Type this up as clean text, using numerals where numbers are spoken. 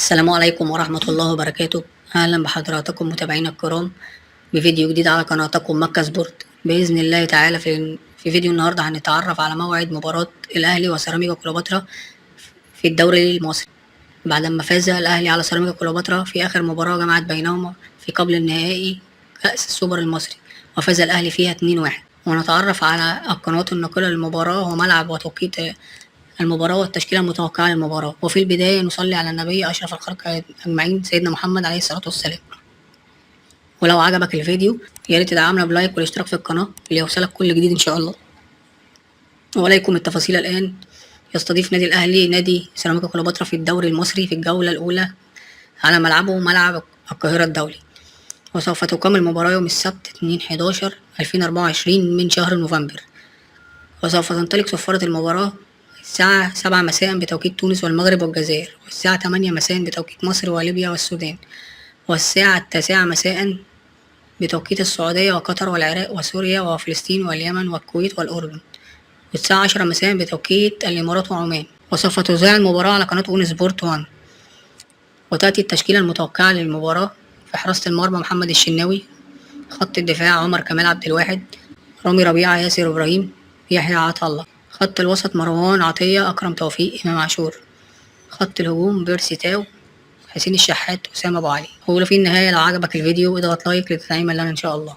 السلام عليكم ورحمة الله وبركاته. أهلا بحضراتكم متابعينا الكرام بفيديو جديد على قناتكم مكة سبورت. بإذن الله تعالى في فيديو النهاردة هنتعرف على موعد مباراة الأهلي وسيراميكا كليوباترا في الدوري المصري، بعدما فاز الأهلي على سيراميكا كليوباترا في آخر مباراة جمعت بينهما في قبل النهائي كأس السوبر المصري، وفاز الأهلي فيها 2-1. ونتعرف على القنوات الناقلة للمباراة وملعب وتوقيت المباراة والتشكيلة المتوقعة للمباراة. وفي البداية نصلي على النبي أشرف الخلق أجمعين سيدنا محمد عليه الصلاة والسلام. ولو عجبك الفيديو يا ريت تدعمنا ب like والاشتراك في القناة ليوصلك كل جديد إن شاء الله. وإليكم التفاصيل الآن. يستضيف نادي الأهلي نادي سيراميكا كليوباترا في الدوري المصري في الجولة الأولى على ملعبه ملعب القاهرة الدولي، وسوف تقام المباراة يوم السبت 2/11/2024 من شهر نوفمبر، وسوف تنطلق صفارة المباراة الساعة 7 مساء بتوقيت تونس والمغرب والجزائر، والساعة 8 مساء بتوقيت مصر وليبيا والسودان، والساعة 9 مساء بتوقيت السعودية وقطر والعراق وسوريا وفلسطين واليمن والكويت والأردن، والساعة 10 مساء بتوقيت الإمارات وعمان. وسوف تذاع المباراة على قناة أون سبورت 1. وتأتي التشكيلة المتوقعة للمباراة: في حراسة المرمى محمد الشناوي، خط الدفاع عمر كمال عبد الواحد، رامي ربيعة، ياسر إبراهيم، يحيى عطا الله، خط الوسط مروان عطية، أكرم توفيق، إمام عاشور، خط الهجوم بيرسي تاو، حسين الشحات، وسام أبو علي. وفي النهاية لو عجبك الفيديو اضغط like لتدعيما لنا إن شاء الله.